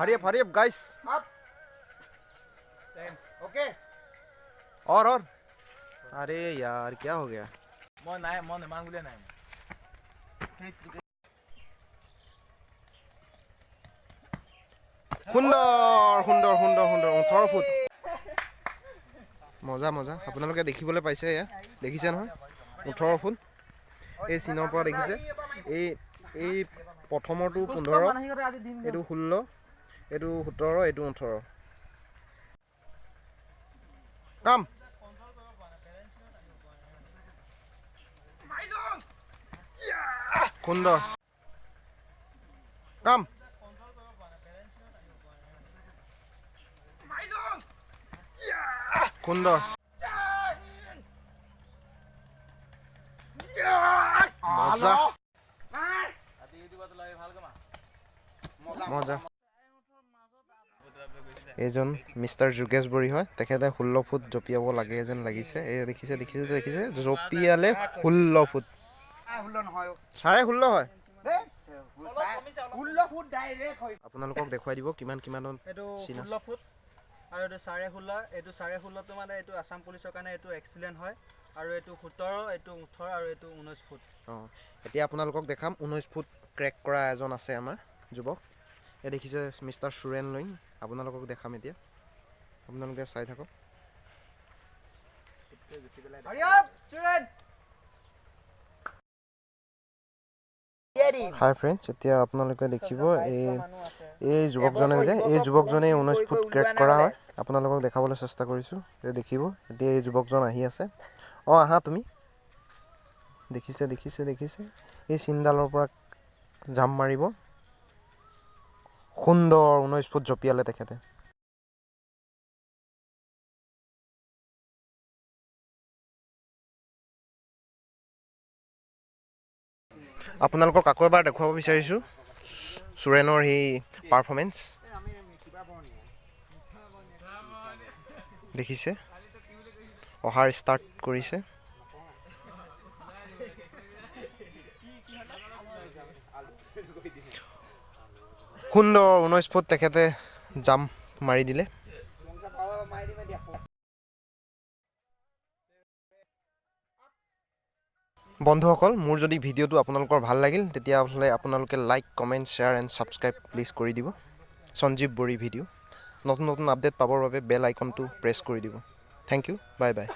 Hurry up, hurry up guys. Up. Okay. और अरे यार, क्या हो गया? মই নাই, মই নেমাং বুলিয়ে নাই। সুন্দৰ, সুন্দৰ, সুন্দৰ, সুন্দৰ, 18 ফুট। মজা, মজা। আপোনালোকে দেখিবলৈ পাইছে, এয়া দেখিছে নহয়, 18 ফুট। এই চিনৰ পৰা দেখিছে, এই এই প্ৰথমৰটো 15, এইটো 16, এইটো 17, এইটো 18। কাম সুন্দৰ, কাম সুন্দৰ। মজা, মজা। এইজন মিষ্টাৰ যোগেশ বৰি হয়। তেখেতে 16 ফুট জঁপিয়াব লাগে যেন লাগিছে। এই দেখিছে, দেখিছে, দেখিছে, জঁপিয়ালে 16 ফুট। 16 নহয়। 16.5 হয়। 16 ফুট ডাইৰেক্ট হয়। আপোনালোকক দেখুৱাই দিব কিমান কিমানত এইটো চিন আছে। 16 ফুট আৰু এইটো 16.5। এইটো 16.5টো মানে এইটো আছাম পুলিচৰ কাৰণে এইটো এক্সিলেণ্ট হয়। আৰু এইটো 17, এইটো 18 আৰু এইটো 19 ফুট। অঁ, এতিয়া আপোনালোকক দেখাম 19 ফুট ক্ৰেক কৰা এজন আছে আমাৰ যুৱক। এই দেখিছে, মিষ্টাৰ সুৰেন লইন। আপোনালোকক দেখাম এতিয়া, আপোনালোকে চাই থাকক। Hurry up, Suren! হাই ফ্ৰেণ্ডছ, এতিয়া আপোনালোকে দেখিব এই এই যুৱকজনে যে এই যুৱকজনে 19 ফুট ক্ৰেক কৰা হয়। আপোনালোকক দেখাবলৈ চেষ্টা কৰিছোঁ। এই দেখিব, এতিয়া এই যুৱকজন আহি আছে। অঁ, আহা তুমি। দেখিছে, দেখিছে, দেখিছে, এই চিনডালৰ পৰা জাম্প মাৰিব। সুন্দৰ, 19 ফুট জঁপিয়ালে তেখেতে। আপোনালোকক আকৌ এবাৰ দেখুৱাব বিচাৰিছোঁ চুৰেনৰ সেই পাৰফৰ্মেঞ্চ। দেখিছে, অহাৰ ষ্টাৰ্ট কৰিছে। সুন্দৰ, 19 ফুট তেখেতে জাম্প মাৰি দিলে। বন্ধুসকল, মোৰ যদি ভিডিঅ'টো আপোনালোকৰ ভাল লাগিল, তেতিয়াহ'লে আপোনালোকে like, comment, share and subscribe please কৰি দিব। সঞ্জীৱ বৰি ভিডিঅ' নতুন নতুন আপডেট পাবৰ বাবে বেল আইকনটো প্ৰেছ কৰি দিব। Thank you, bye bye.